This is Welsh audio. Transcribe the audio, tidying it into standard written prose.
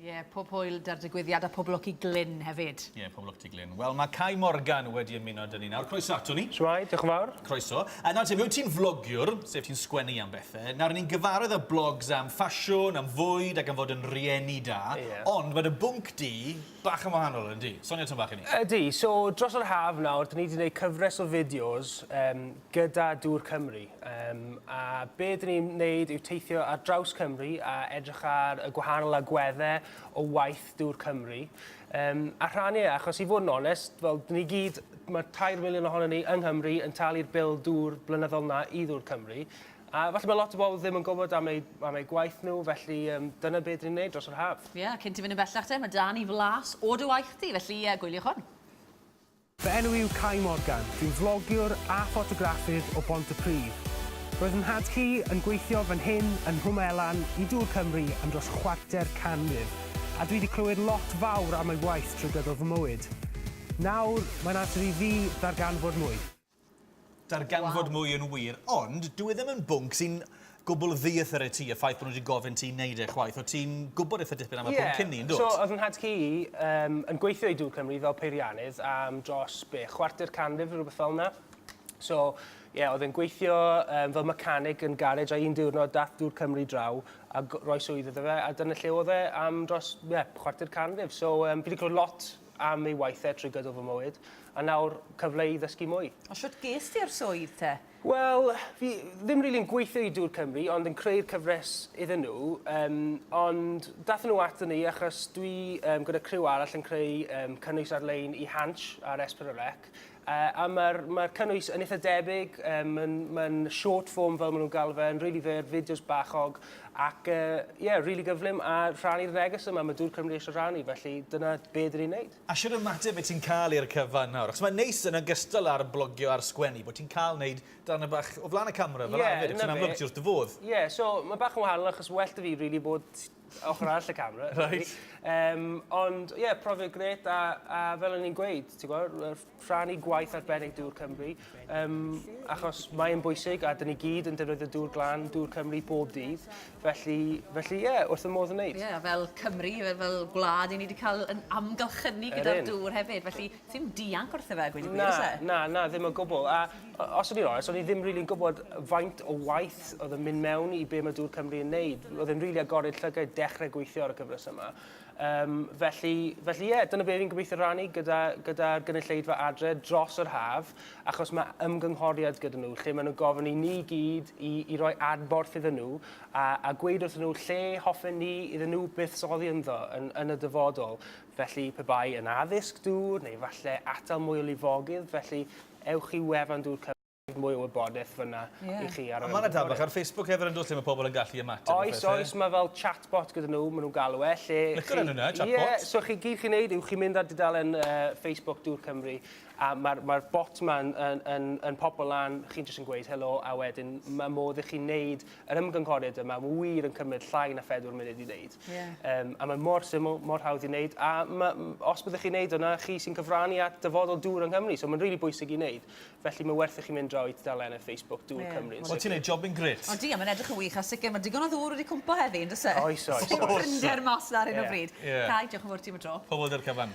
Ie, yeah, pob hwyl da'r digwyddiad a pob lwc i Glyn hefyd. Ie, yeah, pob lwc ti Glyn. Wel, mae Cai Morgan wedi ymuno 'da ni nawr. Croeso ato ni. Shwmae, diolch yn fawr. Croeso. A nawr te, mi wyt ti'n flogiwr, sef ti'n sgwennu am bethau. Nawr, ni'n gyfarwydd â blogs am ffasiwn, am fwyd ac am fod yn rieni da. Ie. Ond mae dy bwnc di bach yn wahanol, yndi? Sonia tipyn bach i ni. Ydy, so dros yr haf nawr, dyn ni wedi gwneud cyfres o fideos um, gyda Dŵr Cymru. Um, a be dyn ni'n wneud yw teithio ar draws Cymru a edrych ar y gwahanol agweddau o waith Dŵr Cymru. Um, a rhannu e, achos i fod yn onest, fel dyn ni gyd, mae 3 miliwn ohono ni yng Nghymru yn talu'r bil dŵr blynyddol na i Ddŵr Cymru. A falle mae lot o bobl ddim yn gwybod am eu, am eu gwaith nhw, felly um, dyna beth ni'n neud dros yr haf. Ie, yeah, cyn ti fynd yn bellach te, mae 'da ni flas o dy waith di, felly uh, gwyliwch hwn. Fy enw i yw Cai Morgan, dwi'n flogiwr a ffotograffydd o Bontypridd. Roedd 'y nhad-cu yn gweithio fan hyn yn Nghwm Elan i Dŵr Cymru am dros chwarter canrif, a dwi 'di clywed lot fawr am ei waith trwy gydol fy mywyd. Nawr, mae'n amser i fi ddarganfod mwy. Darganfod mwy yn wir, ond dyw e ddim yn bwnc sy'n gwbl ddieithr i ti, y ffaith bod nhw wedi gofyn ti wneud e chwaith. O't ti'n gwybod eitha dipyn am y pwnc cyn 'ny, yn dw't? So, oedd 'y nhad-cu i um, yn gweithio i Dŵr Cymru fel peiriannydd am dros, be, chwarter canrif neu rhywbeth fel yna. So, ie, yeah, oedd e'n gweithio um, fel mecanig yn garej a un diwrnod dath Dŵr Cymru draw a roi swydd iddo fe, a dyna lle oedd e am dros, ie, yeah, chwarter canrif. So, um, fi wedi clywed lot am ei waith e trwy gydol fy mywyd, a nawr cyfle i ddysgu mwy. Ond shwt ges ti'r swydd te? Wel, fi ddim rili'n gweithio i Dŵr Cymru, ond yn creu'r cyfres iddyn nhw, yym, ond dathon nhw ato ni achos dwi yym gyda criw arall yn creu yym cynnwys ar-lein i Hansh ar S4C, yy a ma'r ma'r cynnwys yn itha debyg, yym ma'n ma'n short form fel ma' nhw'n galw fe, yn rili fyr, fideos bachog, Ac yy ie, rili gyflym a rhannu'r neges yma, ma' Dŵr Cymru eisiau rhannu, felly dyna be 'dyn ni'n neud. A shwd ymateb wyt ti'n cael i'r cyfan nawr? Achos mae'n neis yn ogystal â'r blogio a'r sgwennu bod ti'n cael neud darnau bach o flaen y camera fel 'a 'fyd, achos yn amlwg ti wrth dy fodd. Ie, so ma' bach yn wahanol achos well 'da fi rili bod ochr arall y camera. Reit. Yym ond ie, profiad grêt a a fel o'n i'n gweud, ti'n gwbod, rhannu gwaith arbennig Dŵr Cymru, um, achos mae'n bwysig a dyn ni gyd yn defnyddio dŵr glân, Dŵr Cymru bob dydd. Felly, felly ie, yeah, wrth y modd yn neud. Ie, yeah, fel Cymru, fel, fel gwlad, i ni wedi cael yn amgylchynu gyda'r dŵr hefyd, felly ti'n dianc wrtho fe, gweud y gwir, Na, na, na, ddim o gwbl. A os o'n i'n onest, o'n i ddim rili'n gwybod faint o waith oedd yn mynd mewn i be mae Dŵr Cymru yn neud. Oedd e'n rili agored llygaid dechrau gweithio ar y cyfres yma. Yym, felly, felly ie, dyna be fi'n gobeithio rannu gyda, gyda'r gynulleidfa adre dros yr haf, achos mae ymgynghoriad gyda nhw, lle maen nhw'n gofyn i ni gyd i, i roi adborth iddyn nhw, a, a gweud wrthyn nhw lle hoffen ni iddyn nhw buddsoddi ynddo yn, yn y dyfodol. Felly, pe bai yn addysg dŵr, neu falle atal mwy o lifogydd, felly ewch i wefan Dŵr Cymru. mwy o wybodaeth fyna yeah. i chi ar yr Mae yna dal bach ar Facebook hefyd yn dod lle mae pobl yn gallu ymateb. Oes, oes, mae fel chatbot gyda nhw, maen nhw'n galw e. Lle Licio'r enw yna, chatbot. Ie, yeah, so chi gyd chi'n neud yw chi'n mynd ar dudalen uh, Facebook Dŵr Cymru a mae'r ma bot ma'n yn, yn, yn popo lan, chi'n jyst yn gweud helo a wedyn mae modd i chi wneud yr ymgynghoriad yma, mae wir yn cymryd llai na phedwar munud i wneud. Yeah. Um, a mae mor syml, mor hawdd i wneud, a ma, os byddwch chi'n wneud hwnna, chi sy'n cyfrannu at dyfodol dŵr yng Nghymru, so mae'n rili really bwysig i wneud. Felly mae werth i chi mynd draw i tudalennau Facebook Dŵr Cymru. Wel, ti'n neud jobyn grêt. Odi, a mae'n edrych yn wych, a sicr mae digon o ddŵr wedi cwmpo heddi, yn does e? Oes, oes, Dim oes. prinder mas 'na ar hyn o bryd. Ie. Cai, diolch yn fawr ti am y tro. Pob lwc 'da'r cyfan.